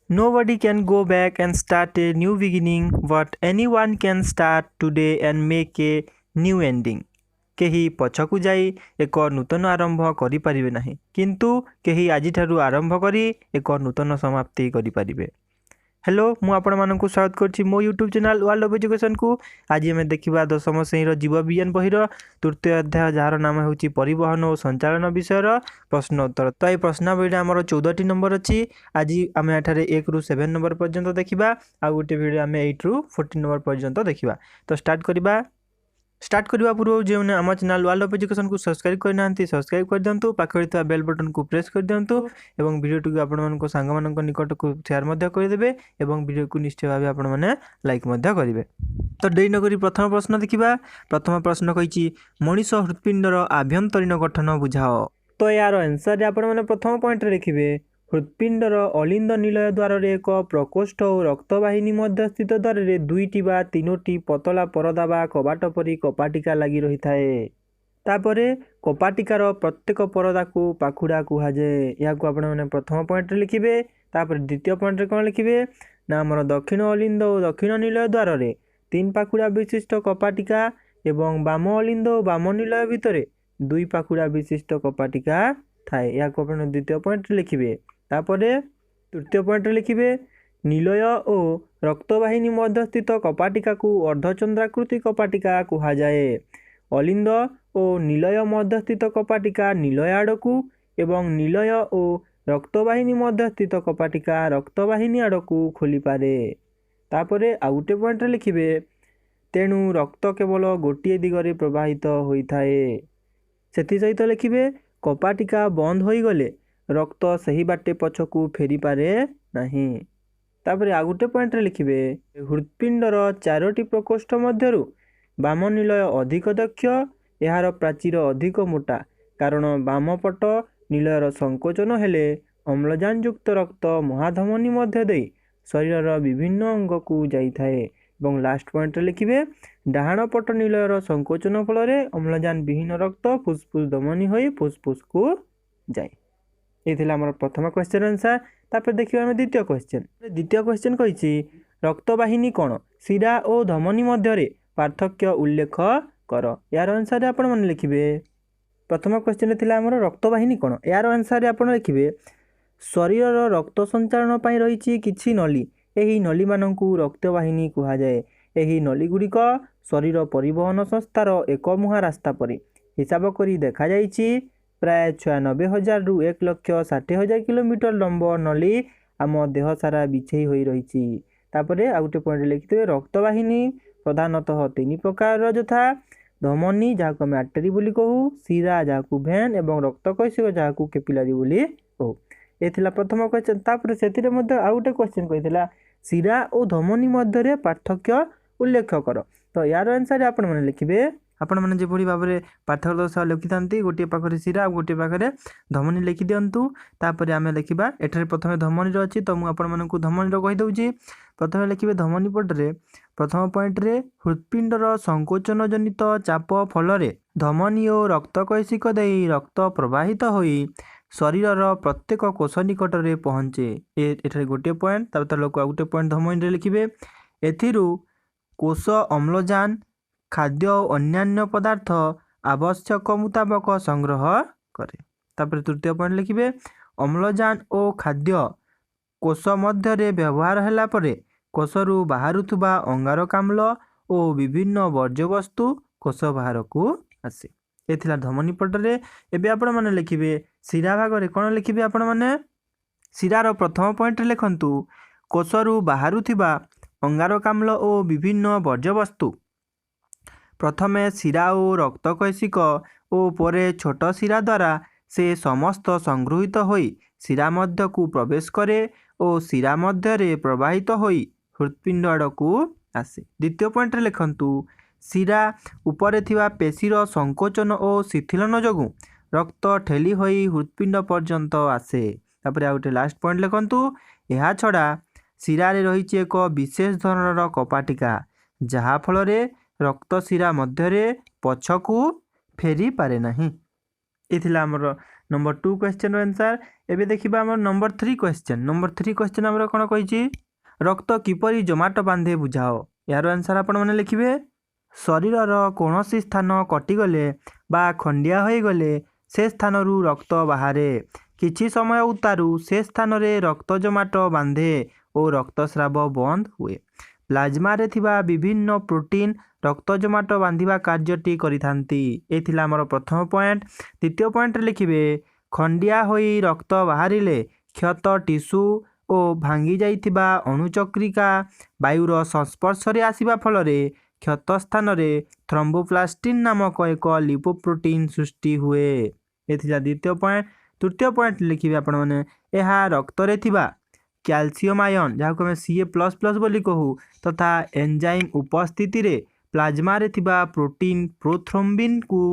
Nobody can go back and start a new beginning, but anyone can start today and make a new ending. କେହି ପଛକୁ ଯାଇ ଏକ ନୂତନ ଆରମ୍ଭ କରିପାରିବେ ନାହିଁ, କିନ୍ତୁ କେହି ଆଜିଠାରୁ ଆରମ୍ଭ କରି ଏକ ନୂତନ ସମାପ୍ତି କରିପାରିବେ। ହ୍ୟାଲୋ, ମୁଁ ଆପଣମାନଙ୍କୁ ସ୍ୱାଗତ କରୁଛି ମୋ ୟୁଟ୍ୟୁବ୍ ଚ୍ୟାନେଲ୍ ୱାର୍ଲଡ ଅଫ୍ ଏଜୁକେସନ୍କୁ। ଆଜି ଆମେ ଦେଖିବା ଦଶମ ଶ୍ରେଣୀର ଜୀବବିଜ୍ଞାନ ବହିର ତୃତୀୟ ଅଧ୍ୟାୟ, ଯାହାର ନାମ ହେଉଛି ପରିବହନ ଓ ସଞ୍ଚାଳନ ବିଷୟର ପ୍ରଶ୍ନ ଉତ୍ତର। ତ ଏହି ପ୍ରଶ୍ନାବଳୀରେ ଆମର 14ଟି ନମ୍ବର ଅଛି। ଆଜି ଆମେ ଏଠାରେ 1ରୁ 7 ନମ୍ବର ପର୍ଯ୍ୟନ୍ତ ଦେଖିବା, ଆଉ ଗୋଟେ ଭିଡ଼ିଓ ଆମେ 8ରୁ 14 ନମ୍ବର ପର୍ଯ୍ୟନ୍ତ ଦେଖିବା। ତ ଷ୍ଟାର୍ଟ କରିବା। ଷ୍ଟାର୍ଟ କରିବା ପୂର୍ବରୁ ଯେଉଁମାନେ ଆମ ଚ୍ୟାନେଲ୍ ୱାର୍ଲଡ ଅଫ୍ ଏଜୁକେସନ୍କୁ ସବସ୍କ୍ରାଇବ୍ କରିନାହାନ୍ତି, ସବସ୍କ୍ରାଇବ୍ କରିଦିଅନ୍ତୁ, ପାଖରେ ଥିବା ବେଲ୍ ବଟନ୍କୁ ପ୍ରେସ୍ କରିଦିଅନ୍ତୁ ଏବଂ ଭିଡ଼ିଓଟିକୁ ଆପଣମାନଙ୍କ ସାଙ୍ଗମାନଙ୍କ ନିକଟକୁ ସେୟାର ମଧ୍ୟ କରିଦେବେ ଏବଂ ଭିଡ଼ିଓକୁ ନିଶ୍ଚୟ ଭାବେ ଆପଣମାନେ ଲାଇକ୍ ମଧ୍ୟ କରିବେ। ତ ଡେରି ନକରି ପ୍ରଥମ ପ୍ରଶ୍ନ ଦେଖିବା। ପ୍ରଥମ ପ୍ରଶ୍ନ କହିଛି, ମଣିଷ ହୃତ୍ପିଣ୍ଡର ଆଭ୍ୟନ୍ତରୀଣ ଗଠନ ବୁଝାଅ। ତ ଏହାର ଆନ୍ସର୍ରେ ଆପଣମାନେ ପ୍ରଥମ ପଏଣ୍ଟରେ ଲେଖିବେ, ହୃତ୍ପିଣ୍ଡର ଅଳିନ୍ଦ ନିଳୟ ଦ୍ୱାରରେ ଏକ ପ୍ରକୋଷ୍ଠ ଓ ରକ୍ତବାହିନୀ ମଧ୍ୟସ୍ଥିତ ଦ୍ୱାରରେ 2ଟି ବା 3ଟି ପତଳା ପରଦା ବା କବାଟ ପରି କପାଟିକା ଲାଗି ରହିଥାଏ। ତାପରେ କପାଟିକାର ପ୍ରତ୍ୟେକ ପରଦାକୁ ପାଖୁଡ଼ା କୁହାଯାଏ। ଏହାକୁ ଆପଣମାନେ ପ୍ରଥମ ପଏଣ୍ଟରେ ଲେଖିବେ। ତାପରେ ଦ୍ୱିତୀୟ ପଏଣ୍ଟରେ କ'ଣ ଲେଖିବେ ନା, ଆମର ଦକ୍ଷିଣ ଅଳିନ୍ଦ ଓ ଦକ୍ଷିଣ ନିଳୟ ଦ୍ୱାରରେ 3 ପାଖୁଡ଼ା ବିଶିଷ୍ଟ କପାଟିକା ଏବଂ ବାମ ଅଳିନ୍ଦ ଓ ବାମ ନିଳୟ ଭିତରେ 2 ପାଖୁଡ଼ା ବିଶିଷ୍ଟ କପାଟିକା ଥାଏ। ଏହାକୁ ଆପଣ ଦ୍ୱିତୀୟ ପଏଣ୍ଟରେ ଲେଖିବେ। ତାପରେ ତୃତୀୟ ପଏଣ୍ଟରେ ଲେଖିବେ, ନିଳୟ ଓ ରକ୍ତବାହିନୀ ମଧ୍ୟସ୍ଥିତ କପାଟିକାକୁ ଅର୍ଦ୍ଧଚନ୍ଦ୍ରାକୃତି କପାଟିକା କୁହାଯାଏ। ଅଳିନ୍ଦ ଓ ନିଳୟ ମଧ୍ୟସ୍ଥିତ କପାଟିକା ନିଳୟ ଆଡ଼କୁ ଏବଂ ନିଳୟ ଓ ରକ୍ତବାହିନୀ ମଧ୍ୟସ୍ଥିତ କପାଟିକା ରକ୍ତବାହିନୀ ଆଡ଼କୁ ଖୋଲିପାରେ। ତାପରେ ଆଉ ଗୋଟେ ପଏଣ୍ଟରେ ଲେଖିବେ, ତେଣୁ ରକ୍ତ କେବଳ ଗୋଟିଏ ଦିଗରେ ପ୍ରବାହିତ ହୋଇଥାଏ। ସେଥିସହିତ ଲେଖିବେ, କପାଟିକା ବନ୍ଦ ହୋଇଗଲେ ରକ୍ତ ସେହି ବାଟେ ପଛକୁ ଫେରିପାରେ ନାହିଁ। ତାପରେ ଆଉ ଗୋଟେ ପଏଣ୍ଟରେ ଲେଖିବେ, ହୃତ୍ପିଣ୍ଡର 4ଟି ପ୍ରକୋଷ୍ଠ ମଧ୍ୟରୁ ବାମ ନିଳୟ ଅଧିକ ଦକ୍ଷ, ଏହାର ପ୍ରାଚୀର ଅଧିକ ମୋଟା, କାରଣ ବାମ ପଟ ନିଳୟର ସଂକୋଚନ ହେଲେ ଅମ୍ଳଜାନଯୁକ୍ତ ରକ୍ତ ମହାଧମନୀ ମଧ୍ୟ ଦେଇ ଶରୀରର ବିଭିନ୍ନ ଅଙ୍ଗକୁ ଯାଇଥାଏ। ଏବଂ ଲାଷ୍ଟ ପଏଣ୍ଟରେ ଲେଖିବେ, ଡାହାଣ ପଟ ନିଳୟର ସଂକୋଚନ ଫଳରେ ଅମ୍ଳଜାନ ବିହୀନ ରକ୍ତ ଫୁସଫୁସ ଧମନୀ ହୋଇ ଫୁସଫୁସକୁ ଯାଏ। ଏ ଥିଲା ଆମର ପ୍ରଥମ କ୍ୱେଶ୍ଚନ୍ ଆନ୍ସର୍। ତାପରେ ଦେଖିବା ଆମେ ଦ୍ୱିତୀୟ କ୍ୱେଶ୍ଚନ୍। ଦ୍ୱିତୀୟ କ୍ୱେଶ୍ଚନ୍ କହିଛି, ରକ୍ତବାହିନୀ କ'ଣ? ଶିରା ଓ ଧମନୀ ମଧ୍ୟରେ ପାର୍ଥକ୍ୟ ଉଲ୍ଲେଖ କର। ଏହାର ଆନ୍ସର୍ରେ ଆପଣମାନେ ଲେଖିବେ, ପ୍ରଥମ କ୍ୱେଶ୍ଚନ୍ରେ ଥିଲା ଆମର ରକ୍ତବାହିନୀ କ'ଣ? ଏହାର ଆନ୍ସର୍ରେ ଆପଣ ଲେଖିବେ, ଶରୀରର ରକ୍ତ ସଞ୍ଚାଳନ ପାଇଁ ରହିଛି କିଛି ନଳୀ। ଏହି ନଳୀମାନଙ୍କୁ ରକ୍ତବାହିନୀ କୁହାଯାଏ। ଏହି ନଳୀଗୁଡ଼ିକ ଶରୀର ପରିବହନ ସଂସ୍ଥାର ଏକମୁହାଁ ରାସ୍ତା ପରି। ହିସାବ କରି ଦେଖାଯାଇଛି, ପ୍ରାୟ 96 ହଜାରରୁ 1 ଲକ୍ଷ 60 ହଜାର କିଲୋମିଟର ଲମ୍ବ ନଳୀ ଆମ ଦେହ ସାରା ବିଛେଇ ହୋଇ ରହିଛି। ତାପରେ ଆଉ ଗୋଟେ ପଏଣ୍ଟ ଲେଖିଥିବେ, ରକ୍ତବାହିନୀ ପ୍ରଧାନତଃ 3 ପ୍ରକାରର, ଯଥା ଧମନୀ ଯାହାକୁ ଆମେ ଆର୍ଟେରୀ ବୋଲି କହୁ, ଶିରା ଯାହାକୁ ଭେନ୍ ଏବଂ ରକ୍ତକୈଶିକ ଯାହାକୁ କେପିଲାରୀ ବୋଲି କହୁ। ଏ ଥିଲା ପ୍ରଥମ କ୍ୱେଶ୍ଚନ୍। ତାପରେ ସେଥିରେ ମଧ୍ୟ ଆଉ ଗୋଟେ କ୍ୱେଶ୍ଚନ୍ କହିଥିଲା, ଶିରା ଓ ଧମନୀ ମଧ୍ୟରେ ପାର୍ଥକ୍ୟ ଉଲ୍ଲେଖ କର। ତ ୟାର ଆନ୍ସର୍ ଆପଣମାନେ ଲେଖିବେ, ଆପଣମାନେ ଯେଭଳି ଭାବରେ ପାର୍ଥକ୍ୟ ଦର୍ଶାଅ ଲେଖିଥାନ୍ତି, ଗୋଟିଏ ପାଖରେ ଶିରା ଆଉ ଗୋଟିଏ ପାଖରେ ଧମନୀ ଲେଖିଦିଅନ୍ତୁ। ତାପରେ ଆମେ ଲେଖିବା, ଏଠାରେ ପ୍ରଥମେ ଧମନୀର ଅଛି, ତ ମୁଁ ଆପଣମାନଙ୍କୁ ଧମନୀର କହିଦେଉଛି। ପ୍ରଥମେ ଲେଖିବେ ଧମନୀ ପଟରେ, ପ୍ରଥମ ପଏଣ୍ଟରେ, ହୃତ୍ପିଣ୍ଡର ସଂକୋଚନ ଜନିତ ଚାପ ଫଳରେ ଧମନୀ ଓ ରକ୍ତକୈଶିକ ଦେଇ ରକ୍ତ ପ୍ରବାହିତ ହୋଇ ଶରୀରର ପ୍ରତ୍ୟେକ କୋଷ ନିକଟରେ ପହଞ୍ଚେ। ଏଠାରେ ଗୋଟିଏ ପଏଣ୍ଟ। ତାପରେ ତଳକୁ ଆଉ ଗୋଟେ ପଏଣ୍ଟ ଧମନୀରେ ଲେଖିବେ, ଏଥିରୁ କୋଷ ଅମ୍ଳଜାନ, ଖାଦ୍ୟ ଓ ଅନ୍ୟାନ୍ୟ ପଦାର୍ଥ ଆବଶ୍ୟକ ମୁତାବକ ସଂଗ୍ରହ କରେ। ତାପରେ ତୃତୀୟ ପଏଣ୍ଟ ଲେଖିବେ, ଅମ୍ଳଜାନ ଓ ଖାଦ୍ୟ କୋଷ ମଧ୍ୟରେ ବ୍ୟବହାର ହେଲା ପରେ କୋଷରୁ ବାହାରୁଥିବା ଅଙ୍ଗାରକାମ୍ଳ ଓ ବିଭିନ୍ନ ବର୍ଜ୍ୟବସ୍ତୁ କୋଷ ବାହାରକୁ ଆସେ। ଏ ଥିଲା ଧମନୀ ପଟରେ। ଏବେ ଆପଣମାନେ ଲେଖିବେ ଶିରା ଭାଗରେ କ'ଣ ଲେଖିବେ ଆପଣମାନେ? ଶିରାର ପ୍ରଥମ ପଏଣ୍ଟରେ ଲେଖନ୍ତୁ, କୋଷରୁ ବାହାରୁଥିବା ଅଙ୍ଗାରକାମ୍ଳ ଓ ବିଭିନ୍ନ ବର୍ଜ୍ୟବସ୍ତୁ ପ୍ରଥମେ ଶିରା ଓ ରକ୍ତକୈଶିକ ଓ ପରେ ଛୋଟ ଶିରା ଦ୍ୱାରା ସେ ସମସ୍ତ ସଂଗୃହୀତ ହୋଇ ଶିରା ମଧ୍ୟକୁ ପ୍ରବେଶ କରେ ଓ ଶିରା ମଧ୍ୟରେ ପ୍ରବାହିତ ହୋଇ ହୃତ୍ପିଣ୍ଡ ଆଡ଼କୁ ଆସେ। ଦ୍ୱିତୀୟ ପଏଣ୍ଟରେ ଲେଖନ୍ତୁ, ଶିରା ଉପରେ ଥିବା ପେଶୀର ସଂକୋଚନ ଓ ଶିଥିଳନ ଯୋଗୁଁ ରକ୍ତ ଠେଲି ହୋଇ ହୃତ୍ପିଣ୍ଡ ପର୍ଯ୍ୟନ୍ତ ଆସେ। ତାପରେ ଆଉ ଗୋଟେ ଲାଷ୍ଟ ପଏଣ୍ଟ ଲେଖନ୍ତୁ, ଏହା ଛଡ଼ା ଶିରାରେ ରହିଛି ଏକ ବିଶେଷ ଧରଣର କପାଟିକା, ଯାହାଫଳରେ ରକ୍ତ ଶିରା ମଧ୍ୟରେ ପଛକୁ ଫେରିପାରେ ନାହିଁ। ଏ ଥିଲା ଆମର ନମ୍ବର 2 କ୍ୱେଶ୍ଚନ୍ର ଆନ୍ସର୍। ଏବେ ଦେଖିବା ଆମର ନମ୍ବର 3 କ୍ୱେଶ୍ଚନ୍। ନମ୍ବର 3 କ୍ୱେଶ୍ଚନ୍ ଆମର କ'ଣ କହିଛି? ରକ୍ତ କିପରି ଜମାଟ ବାନ୍ଧେ ବୁଝାଅ। ଏହାର ଆନ୍ସର୍ ଆପଣମାନେ ଲେଖିବେ, ଶରୀରର କୌଣସି ସ୍ଥାନ କଟିଗଲେ ବା ଖଣ୍ଡିଆ ହୋଇଗଲେ ସେ ସ୍ଥାନରୁ ରକ୍ତ ବାହାରେ। କିଛି ସମୟ ଉତ୍ତାରୁ ସେ ସ୍ଥାନରେ ରକ୍ତ ଜମାଟ ବାନ୍ଧେ ଓ ରକ୍ତସ୍ରାବ ବନ୍ଦ ହୁଏ। ପ୍ଲାଜମାରେ ଥିବା ବିଭିନ୍ନ ପ୍ରୋଟିନ୍ ରକ୍ତ ଜମାଟ ବାନ୍ଧିବା କାର୍ଯ୍ୟଟି କରିଥାନ୍ତି। ଏ ଥିଲା ଆମର ପ୍ରଥମ ପଏଣ୍ଟ। ଦ୍ୱିତୀୟ ପଏଣ୍ଟରେ ଲେଖିବେ, ଖଣ୍ଡିଆ ହୋଇ ରକ୍ତ ବାହାରିଲେ କ୍ଷତ ଟିସୁ ଓ ଭାଙ୍ଗି ଯାଇଥିବା ଅଣୁଚକ୍ରିକା ବାୟୁର ସଂସ୍ପର୍ଶରେ ଆସିବା ଫଳରେ କ୍ଷତ ସ୍ଥାନରେ ଥ୍ରମ୍ବୋପ୍ଲାଷ୍ଟିନ୍ ନାମକ ଏକ ଲିପୋପ୍ରୋଟିନ୍ ସୃଷ୍ଟି ହୁଏ। ଏ ଥିଲା ଦ୍ୱିତୀୟ ପଏଣ୍ଟ। ତୃତୀୟ ପଏଣ୍ଟ ଲେଖିବେ ଆପଣମାନେ, ଏହା ରକ୍ତରେ ଥିବା କ୍ୟାଲସିୟମ୍ ଆୟନ, ଯାହାକୁ ଆମେ ସିଏ ପ୍ଲସ୍ ପ୍ଲସ୍ ବୋଲି କହୁ, ତଥା ଏନ୍ଜାଇମ୍ ଉପସ୍ଥିତିରେ ପ୍ଲାଜମାରେ ଥିବା ପ୍ରୋଟିନ୍ ପ୍ରୋଥ୍ରମ୍ବିନ୍କୁ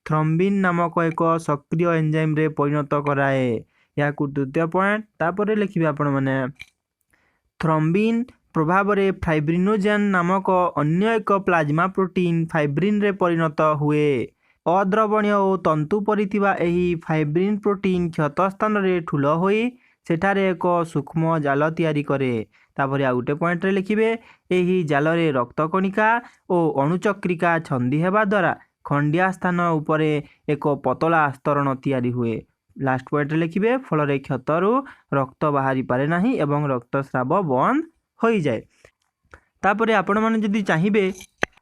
ଥ୍ରମ୍ବିନ୍ ନାମକ ଏକ ସକ୍ରିୟ ଏନ୍ଜାଇମ୍ରେ ପରିଣତ କରାଏ। ଏହାକୁ ତୃତୀୟ ପଏଣ୍ଟ। ତାପରେ ଲେଖିବେ ଆପଣମାନେ, ଥ୍ରମ୍ବିନ୍ ପ୍ରଭାବରେ ଫାଇବ୍ରିନୋଜେନ୍ ନାମକ ଅନ୍ୟ ଏକ ପ୍ଲାଜମା ପ୍ରୋଟିନ୍ ଫାଇବ୍ରିନ୍ରେ ପରିଣତ ହୁଏ। ଅଦ୍ରବଣୀୟ ଓ ତନ୍ତୁ ପରି ଥିବା ଏହି ଫାଇବ୍ରିନ୍ ପ୍ରୋଟିନ୍ କ୍ଷତ ସ୍ଥାନରେ ଠୁଳ ହୋଇ ସେଠାରେ ଏକ ସୂକ୍ଷ୍ମ ଜାଲ ତିଆରି କରେ। ତାପରେ ଆଉ ଗୋଟେ ପଏଣ୍ଟରେ ଲେଖିବେ, ଏହି ଜାଲରେ ରକ୍ତକଣିକା ଓ ଅଣୁଚକ୍ରିକା ଛନ୍ଦି ହେବା ଦ୍ୱାରା ଖଣ୍ଡିଆ ସ୍ଥାନ ଉପରେ ଏକ ପତଳା ଆସ୍ତରଣ ତିଆରି ହୁଏ। ଲାଷ୍ଟ ପଏଣ୍ଟରେ ଲେଖିବେ, ଫଳରେ କ୍ଷତରୁ ରକ୍ତ ବାହାରି ପାରେ ନାହିଁ ଏବଂ ରକ୍ତସ୍ରାବ ବନ୍ଦ ହୋଇଯାଏ। ତାପରେ ଆପଣମାନେ ଯଦି ଚାହିଁବେ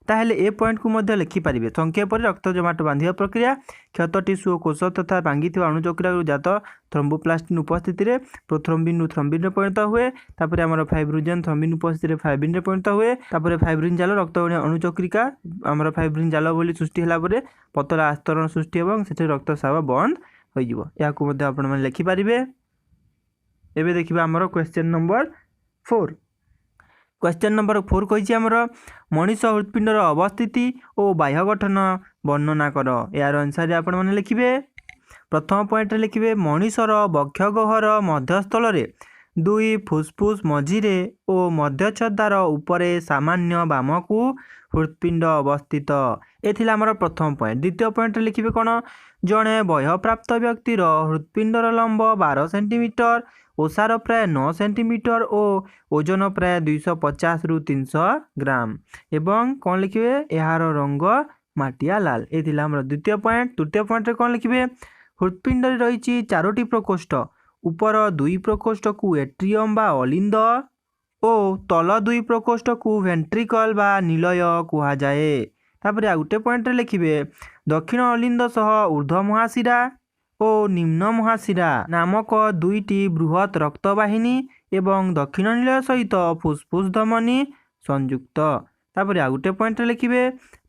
ତାହେଲେ ଏ ପଏଣ୍ଟକୁ ମଧ୍ୟ ଲେଖିପାରିବେ। ସଂକ୍ଷେପରେ ରକ୍ତ ଜମାଟ ବାନ୍ଧିବା ପ୍ରକ୍ରିୟା: କ୍ଷତ ଟିସୁ ଓ କୋଷ ତଥା ଭାଙ୍ଗିଥିବା ଅଣୁଚକ୍ରିକାରୁ ଜାତ ଥ୍ରମ୍ବୋପ୍ଲାଷ୍ଟିନ୍ ଉପସ୍ଥିତିରେ ପ୍ରୋଥ୍ରମ୍ବିନ୍ରୁ ଥ୍ରମ୍ବିନ୍ରେ ପରିଣତ ହୁଏ। ତାପରେ ଆମର ଫାଇବ୍ରୋଜେନ୍ ଥ୍ରମ୍ବିନ୍ ଉପସ୍ଥିତିରେ ଫାଇବ୍ରିନ୍ରେ ପରିଣତ ହୁଏ। ତାପରେ ଫାଇବ୍ରିନ୍ ଜାଲ ରକ୍ତ ଅଣୁଚକ୍ରିକା ଆମର ଫାଇବ୍ରିନ୍ ଜାଲ ବୋଲି ସୃଷ୍ଟି ହେଲା ପରେ ପତଳା ଆସ୍ତରଣ ସୃଷ୍ଟି ହେବ ଏବଂ ସେଠାରେ ରକ୍ତସ୍ରାବ ବନ୍ଦ ହୋଇଯିବ। ଏହାକୁ ମଧ୍ୟ ଆପଣମାନେ ଲେଖିପାରିବେ। ଏବେ ଦେଖିବା ଆମର କ୍ୱେଶ୍ଚନ୍ ନମ୍ବର 4। କ୍ୱେଶ୍ଚନ୍ ନମ୍ବର 4 କହିଛି ଆମର, ମଣିଷ ହୃତ୍ପିଣ୍ଡର ଅବସ୍ଥିତି ଓ ବାହ୍ୟ ଗଠନ ବର୍ଣ୍ଣନା କର। ଏହାର ଆନ୍ସର୍ରେ ଆପଣମାନେ ଲେଖିବେ, ପ୍ରଥମ ପଏଣ୍ଟରେ ଲେଖିବେ, ମଣିଷର ବକ୍ଷଗହ୍ୱର ମଧ୍ୟସ୍ଥଳରେ ଦୁଇ ଫୁସ୍ଫୁସ୍ ମଝିରେ ଓ ମଧ୍ୟଚ୍ଛଦାର ଉପରେ ସାମାନ୍ୟ ବାମକୁ ହୃତ୍ପିଣ୍ଡ ଅବସ୍ଥିତ। ଏ ଥିଲା ଆମର ପ୍ରଥମ ପଏଣ୍ଟ। ଦ୍ୱିତୀୟ ପଏଣ୍ଟରେ ଲେଖିବେ କ'ଣ? ଜଣେ ବୟଃପ୍ରାପ୍ତ ବ୍ୟକ୍ତିର ହୃତ୍ପିଣ୍ଡର ଲମ୍ବ 12 ସେଣ୍ଟିମିଟର, ଓସାର ପ୍ରାୟ 9 ସେଣ୍ଟିମିଟର ଓ ଓଜନ ପ୍ରାୟ 250ରୁ 300 ଗ୍ରାମ। ଏବଂ କ'ଣ ଲେଖିବେ? ଏହାର ରଙ୍ଗ ମାଟିଆ ଲାଲ। ଏ ଥିଲା ଆମର ଦ୍ୱିତୀୟ ପଏଣ୍ଟ। ତୃତୀୟ ପଏଣ୍ଟରେ କ'ଣ ଲେଖିବେ? ହୃତ୍ପିଣ୍ଡରେ ରହିଛି 4ଟି ପ୍ରକୋଷ୍ଠ। ଉପର 2 ପ୍ରକୋଷ୍ଠକୁ ଏଟ୍ରିୟମ୍ ବା ଅଲିନ୍ଦ ଓ ତଳ 2 ପ୍ରକୋଷ୍ଠକୁ ଭେଣ୍ଟ୍ରିକଲ୍ ବା ନିଲୟ କୁହାଯାଏ। ତାପରେ ଆଉ ଗୋଟେ ପଏଣ୍ଟରେ ଲେଖିବେ, ଦକ୍ଷିଣ ଅଲିନ୍ଦ ସହ ଉର୍ଦ୍ଧ୍ୱ ମହାଶିରା ଓ ନିମ୍ନ ମହାଶିରା ନାମକ 2ଟି ବୃହତ୍ ରକ୍ତବାହିନୀ ଏବଂ ଦକ୍ଷିଣ ନିଲୟ ସହିତ ଫୁସ୍ଫୁସ୍ ଧମନୀ ସଂଯୁକ୍ତ। ତାପରେ ଆଉ ଗୋଟେ ପଏଣ୍ଟରେ ଲେଖିବେ,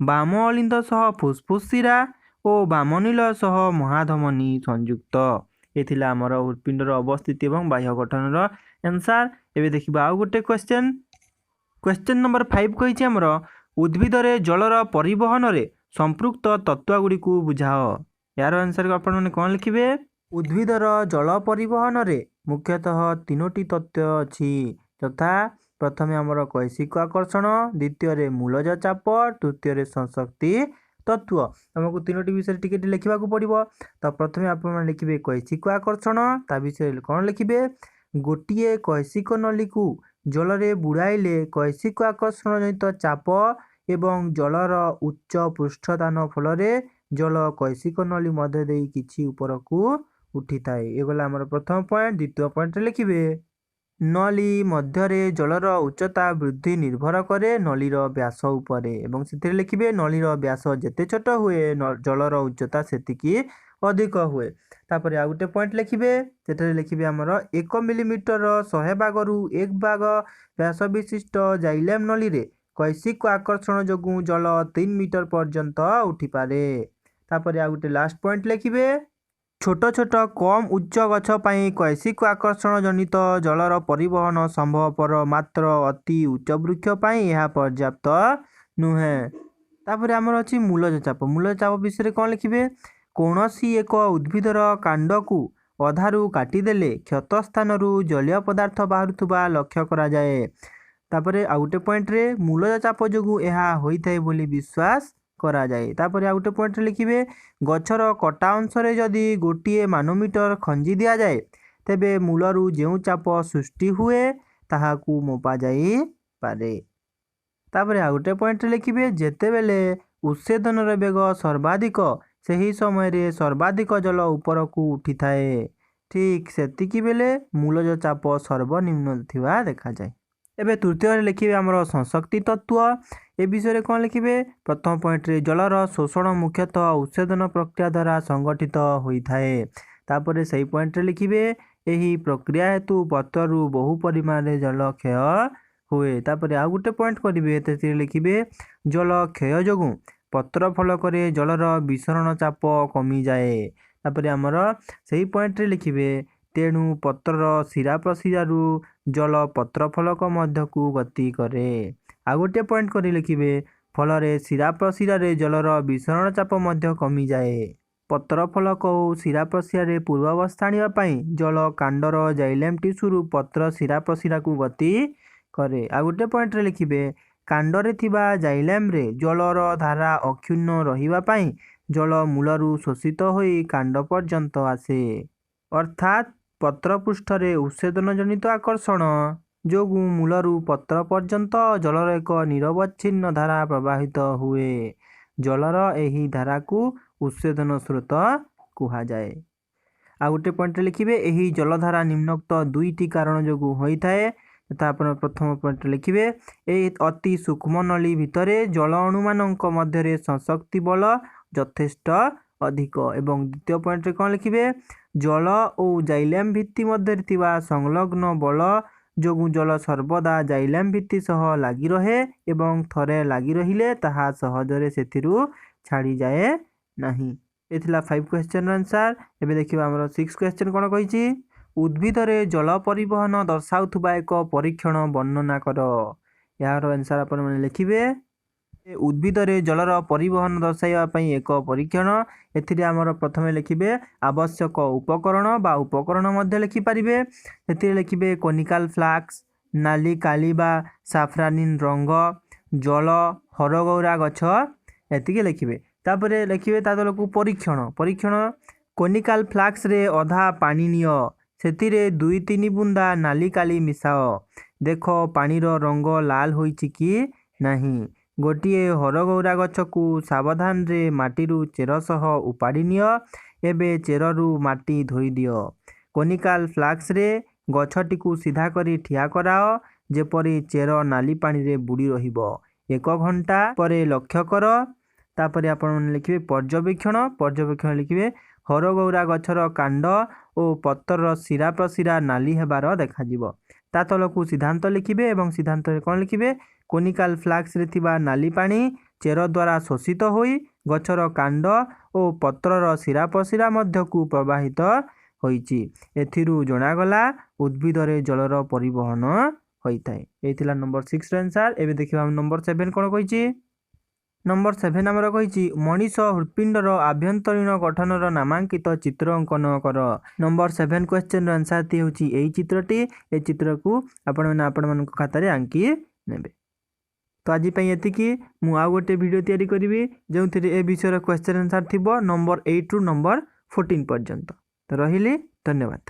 ବାମ ଅଲିନ୍ଦ ସହ ଫୁସ୍ଫୁସ୍ ଶିରା ଓ ବାମ ନିଲୟ ସହ ମହାଧମନୀ ସଂଯୁକ୍ତ। ଏ ଥିଲା ଆମର ହୃତ୍ପିଣ୍ଡର ଅବସ୍ଥିତି ଏବଂ ବାହ୍ୟ ଗଠନର ଆନ୍ସାର୍। ଏବେ ଦେଖିବା ଆଉ ଗୋଟେ କ୍ୱେଶ୍ଚନ୍। କ୍ୱେଶ୍ଚନ୍ ନମ୍ବର 5 କହିଛି ଆମର, ଉଦ୍ଭିଦରେ ଜଳର ପରିବହନରେ ସମ୍ପୃକ୍ତ ତତ୍ତ୍ୱଗୁଡ଼ିକୁ ବୁଝାଅ। ଏହାର ଆନ୍ସର୍ ଆପଣମାନେ କ'ଣ ଲେଖିବେ? ଉଦ୍ଭିଦର ଜଳ ପରିବହନରେ ମୁଖ୍ୟତଃ 3ଟି ତତ୍ତ୍ୱ ଅଛି, ଯଥା ପ୍ରଥମେ ଆମର କୈଶିକ ଆକର୍ଷଣ, ଦ୍ୱିତୀୟରେ ମୂଳଜ ଚାପ, ତୃତୀୟରେ ସଂସକ୍ତି ତତ୍ତ୍ୱ। ଆମକୁ 3ଟି ବିଷୟରେ ଟିକେ ଟିକେ ଲେଖିବାକୁ ପଡ଼ିବ। ତ ପ୍ରଥମେ ଆପଣମାନେ ଲେଖିବେ କୈଶିକ ଆକର୍ଷଣ। ତା ବିଷୟରେ କ'ଣ ଲେଖିବେ? ଗୋଟିଏ କୈଶିକ ନଳୀକୁ ଜଳରେ ବୁଡ଼ାଇଲେ କୈଶିକ ଆକର୍ଷଣ ଜନିତ ଚାପ ଏବଂ ଜଳର ଉଚ୍ଚ ପୃଷ୍ଠଦାନ ଫଳରେ ଜଳ କୈଶିକ ନଳୀ ମଧ୍ୟ ଦେଇ କିଛି ଉପରକୁ ଉଠିଥାଏ। ଏ ଗଲା ଆମର ପ୍ରଥମ ପଏଣ୍ଟ। ଦ୍ୱିତୀୟ ପଏଣ୍ଟରେ ଲେଖିବେ, ନଳୀ ମଧ୍ୟରେ ଜଳର ଉଚ୍ଚତା ବୃଦ୍ଧି ନିର୍ଭର କରେ ନଳୀର ବ୍ୟାସ ଉପରେ। ଏବଂ ସେଥିରେ ଲେଖିବେ, ନଳୀର ବ୍ୟାସ ଯେତେ ଛୋଟ ହୁଏ ଜଳର ଉଚ୍ଚତା ସେତିକି ଅଧିକ ହୁଏ। ତାପରେ ଆଉ ଗୋଟେ ପଏଣ୍ଟ ଲେଖିବେ, ସେଠାରେ ଲେଖିବେ ଆମର 1 ମିଲିମିଟର 100 ଭାଗରୁ 1 ଭାଗ ବ୍ୟାସ ବିଶିଷ୍ଟ ଜାଇଲେମ୍ ନଳୀରେ କୈଶିକ ଆକର୍ଷଣ ଯୋଗୁଁ ଜଳ 3 ମିଟର ପର୍ଯ୍ୟନ୍ତ ଉଠିପାରେ। ତାପରେ ଆଉ ଗୋଟେ ଲାଷ୍ଟ ପଏଣ୍ଟ ଲେଖିବେ, ଛୋଟ ଛୋଟ କମ୍ ଉଚ୍ଚ ଗଛ ପାଇଁ କୈଶିକ ଆକର୍ଷଣ ଜନିତ ଜଳର ପରିବହନ ସମ୍ଭବପର, ମାତ୍ର ଅତି ଉଚ୍ଚ ବୃକ୍ଷ ପାଇଁ ଏହା ପର୍ଯ୍ୟାପ୍ତ ନୁହେଁ। ତାପରେ ଆମର ଅଛି ମୂଳଜ ଚାପ। ମୂଳଜ ଚାପ ବିଷୟରେ କ'ଣ ଲେଖିବେ? କୌଣସି ଏକ ଉଦ୍ଭିଦର କାଣ୍ଡକୁ ଅଧାରୁ କାଟିଦେଲେ କ୍ଷତ ସ୍ଥାନରୁ ଜଳୀୟ ପଦାର୍ଥ ବାହାରୁଥିବା ଲକ୍ଷ୍ୟ କରାଯାଏ। ତାପରେ ଆଉ ଗୋଟେ ପଏଣ୍ଟରେ, ମୂଳଜ ଚାପ ଯୋଗୁଁ ଏହା ହୋଇଥାଏ ବୋଲି ବିଶ୍ୱାସ କରାଯାଏ। ତାପରେ ଆଉ ଗୋଟେ ପଏଣ୍ଟରେ ଲେଖିବେ, ଗଛର କଟା ଅଂଶରେ ଯଦି ଗୋଟିଏ ମାନୋମିଟର ଖଞ୍ଜି ଦିଆଯାଏ ତେବେ ମୂଳରୁ ଯେଉଁ ଚାପ ସୃଷ୍ଟି ହୁଏ ତାହାକୁ ମପାଯାଇପାରେ। ତାପରେ ଆଉ ଗୋଟେ ପଏଣ୍ଟରେ ଲେଖିବେ, ଯେତେବେଳେ ଉତ୍ସେଦନର ବେଗ ସର୍ବାଧିକ ସେହି ସମୟରେ ସର୍ବାଧିକ ଜଳ ଉପରକୁ ଉଠିଥାଏ, ଠିକ୍ ସେତିକି ବେଳେ ମୂଳଜ ଚାପ ସର୍ବନିମ୍ନ ଥିବା ଦେଖାଯାଏ। ଏବେ ତୃତୀୟରେ ଲେଖିବେ ଆମର ସଂଶକ୍ତି ତତ୍ତ୍ୱ। ଏ ବିଷୟରେ କ'ଣ ଲେଖିବେ? ପ୍ରଥମ ପଏଣ୍ଟରେ ଜଳର ଶୋଷଣ ମୁଖ୍ୟତଃ ଉତ୍ସେଦନ ପ୍ରକ୍ରିୟା ଦ୍ୱାରା ସଂଗଠିତ ହୋଇଥାଏ। ତାପରେ ସେଇ ପଏଣ୍ଟରେ ଲେଖିବେ, ଏହି ପ୍ରକ୍ରିୟା ହେତୁ ପତ୍ରରୁ ବହୁ ପରିମାଣରେ ଜଳ କ୍ଷୟ ହୁଏ। ତାପରେ ଆଉ ଗୋଟେ ପଏଣ୍ଟ କରିବେ, ସେଥିରେ ଲେଖିବେ ଜଳ କ୍ଷୟ ଯୋଗୁଁ ପତ୍ର ଫଳକରେ ଜଳର ବିସରଣ ଚାପ କମିଯାଏ। ତାପରେ ଆମର ସେଇ ପଏଣ୍ଟରେ ଲେଖିବେ, ତେଣୁ ପତ୍ରର ଶିରା ପ୍ରଶିରାରୁ ଜଳ ପତ୍ର ଫଳକ ମଧ୍ୟକୁ ଗତି କରେ। ଆଉ ଗୋଟିଏ ପଏଣ୍ଟ କରି ଲେଖିବେ, ଫଳରେ ଶିରା ପ୍ରଶିରାରେ ଜଳର ବିସରଣ ଚାପ ମଧ୍ୟ କମିଯାଏ। ପତ୍ର ଫଳକ ଓ ଶିରା ପ୍ରଶିରାରେ ପୂର୍ବାବସ୍ଥା ଆଣିବା ପାଇଁ ଜଳ କାଣ୍ଡର ଜାଇଲେମ୍ ଟିସ୍ୟୁରୁ ପତ୍ର ଶିରା ପ୍ରଶିରାକୁ ଗତି କରେ। ଆଉ ଗୋଟେ ପଏଣ୍ଟରେ ଲେଖିବେ, କାଣ୍ଡରେ ଥିବା ଜାଇଲେମ୍ରେ ଜଳର ଧାରା ଅକ୍ଷୁଣ୍ଣ ରହିବା ପାଇଁ ଜଳ ମୂଳରୁ ଶୋଷିତ ହୋଇ କାଣ୍ଡ ପର୍ଯ୍ୟନ୍ତ ଆସେ। ଅର୍ଥାତ୍ ପତ୍ର ପୃଷ୍ଠରେ ଉତ୍ସେଦନ ଜନିତ ଆକର୍ଷଣ ଯୋଗୁଁ ମୂଳରୁ ପତ୍ର ପର୍ଯ୍ୟନ୍ତ ଜଳର ଏକ ନିରବଚ୍ଛିନ୍ନ ଧାରା ପ୍ରବାହିତ ହୁଏ। ଜଳର ଏହି ଧାରାକୁ ଉତ୍ସେଦନ ସ୍ରୋତ କୁହାଯାଏ। ଆଉ ଗୋଟେ ପଏଣ୍ଟରେ ଲେଖିବେ, ଏହି ଜଳଧାରା ନିମ୍ନୋକ୍ତ ଦୁଇଟି କାରଣ ଯୋଗୁଁ ହୋଇଥାଏ। ଯଥା ଆପଣ ପ୍ରଥମ ପଏଣ୍ଟରେ ଲେଖିବେ, ଏହି ଅତି ସୂକ୍ଷ୍ମ ନଳୀ ଭିତରେ ଜଳ ଅଣୁମାନଙ୍କ ମଧ୍ୟରେ ସଂଶକ୍ତି ବଳ ଯଥେଷ୍ଟ ଅଧିକ। ଏବଂ ଦ୍ୱିତୀୟ ପଏଣ୍ଟରେ କ'ଣ ଲେଖିବେ? ଜଳ ଓ ଜାଇଲେମ୍ ଭିତ୍ତି ମଧ୍ୟରେ ଥିବା ସଂଲଗ୍ନ ବଳ ଯୋଗୁଁ ଜଳ ସର୍ବଦା ଜାଇଲେମ୍ ଭିତ୍ତି ସହ ଲାଗି ରହେ ଏବଂ ଥରେ ଲାଗି ରହିଲେ ତାହା ସହଜରେ ସେଥିରୁ ଛାଡ଼ିଯାଏ ନାହିଁ। ଏ ଥିଲା 5 କ୍ୱେଶ୍ଚନର ଆନ୍ସାର। ଏବେ ଦେଖିବା ଆମର 6 କ୍ୱେଶ୍ଚନ କ'ଣ କହିଛି। ଉଦ୍ଭିଦରେ ଜଳ ପରିବହନ ଦର୍ଶାଉଥିବା ଏକ ପରୀକ୍ଷଣ ବର୍ଣ୍ଣନା କର। ଏହାର ଆନ୍ସାର ଆପଣମାନେ ଲେଖିବେ, ଉଦ୍ଭିଦରେ ଜଳର ପରିବହନ ଦର୍ଶାଇବା ପାଇଁ ଏକ ପରୀକ୍ଷଣ। ଏଥିରେ ଆମର ପ୍ରଥମେ ଲେଖିବେ ଆବଶ୍ୟକ ଉପକରଣ ବା ଉପକରଣ ମଧ୍ୟ ଲେଖିପାରିବେ। ସେଥିରେ ଲେଖିବେ କନିକାଲ ଫ୍ଲାକ୍ସ, ନାଲି କାଳି ବା ସାଫ୍ରାନିନ୍ ରଙ୍ଗ, ଜଳ, ହରଗୌରା ଗଛ, ଏତିକି ଲେଖିବେ। ତାପରେ ଲେଖିବେ ତା ତଳକୁ ପରୀକ୍ଷଣ। ପରୀକ୍ଷଣ, କନିକାଲ ଫ୍ଲାକ୍ସରେ ଅଧା ପାଣି ନିଅ, ସେଥିରେ 2-3 ବୁନ୍ଦା ନାଲି କାଳି ମିଶାଅ, ଦେଖ ପାଣିର ରଙ୍ଗ ଲାଲ ହୋଇଛି କି ନାହିଁ। ଗୋଟିଏ ହରଗୌରା ଗଛକୁ ସାବଧାନରେ ମାଟିରୁ ଚେର ସହ ଉପାଡ଼ି ନିଅ, ଏବେ ଚେରରୁ ମାଟି ଧୋଇଦିଅ। କନିକାଲ ଫ୍ଲାକ୍ସରେ ଗଛଟିକୁ ସିଧା କରି ଠିଆ କରାଅ, ଯେପରି ଚେର ନାଲି ପାଣିରେ ବୁଡ଼ି ରହିବ। 1 ଘଣ୍ଟା ପରେ ଲକ୍ଷ୍ୟ କର। ତାପରେ ଆପଣମାନେ ଲେଖିବେ ପର୍ଯ୍ୟବେକ୍ଷଣ। ପର୍ଯ୍ୟବେକ୍ଷଣ ଲେଖିବେ, ହରଗୌରା ଗଛର କାଣ୍ଡ ଓ ପତ୍ରର ଶିରା ପ୍ରଶିରା ନାଲି ହେବାର ଦେଖାଯିବ। ତା ତଳକୁ ସିଦ୍ଧାନ୍ତ ଲେଖିବେ ଏବଂ ସିଦ୍ଧାନ୍ତରେ କ'ଣ ଲେଖିବେ? କୋନିକାଲ ଫ୍ଲାକ୍ସରେ ଥିବା ନାଲି ପାଣି ଚେର ଦ୍ୱାରା ଶୋଷିତ ହୋଇ ଗଛର କାଣ୍ଡ ଓ ପତ୍ରର ଶିରା ପ୍ରଶିରା ମଧ୍ୟକୁ ପ୍ରବାହିତ ହୋଇଛି। ଏଥିରୁ ଜଣାଗଲା ଉଦ୍ଭିଦରେ ଜଳର ପରିବହନ ହୋଇଥାଏ। ଏଇ ଥିଲା ନମ୍ବର 6ର ଆନ୍ସାର। ଏବେ ଦେଖିବା ନମ୍ବର 7 କ'ଣ କହିଛି। ନମ୍ବର 7 ଆମର କହିଛି ମଣିଷ ହୃତ୍ପିଣ୍ଡର ଆଭ୍ୟନ୍ତରୀଣ ଗଠନର ନାମାଙ୍କିତ ଚିତ୍ର ଅଙ୍କନ କର। ନମ୍ବର 7 କ୍ୱେଶ୍ଚନର ଆନ୍ସାରଟି ହେଉଛି ଏଇ ଚିତ୍ରଟି। ଏ ଚିତ୍ରକୁ ଆପଣମାନେ ଆପଣମାନଙ୍କ ଖାତାରେ ଆଙ୍କି ନେବେ। ତ ଆଜି ପାଇଁ ଏତିକି। ମୁଁ ଆଉ ଗୋଟେ ଭିଡ଼ିଓ ତିଆରି କରିବି ଯେଉଁଥିରେ ଏ ବିଷୟର କ୍ୱେଶ୍ଚନ ଆନ୍ସାର ଥିବ ନମ୍ବର 8ରୁ ନମ୍ବର 14 ପର୍ଯ୍ୟନ୍ତ। ତ ରହିଲି, ଧନ୍ୟବାଦ।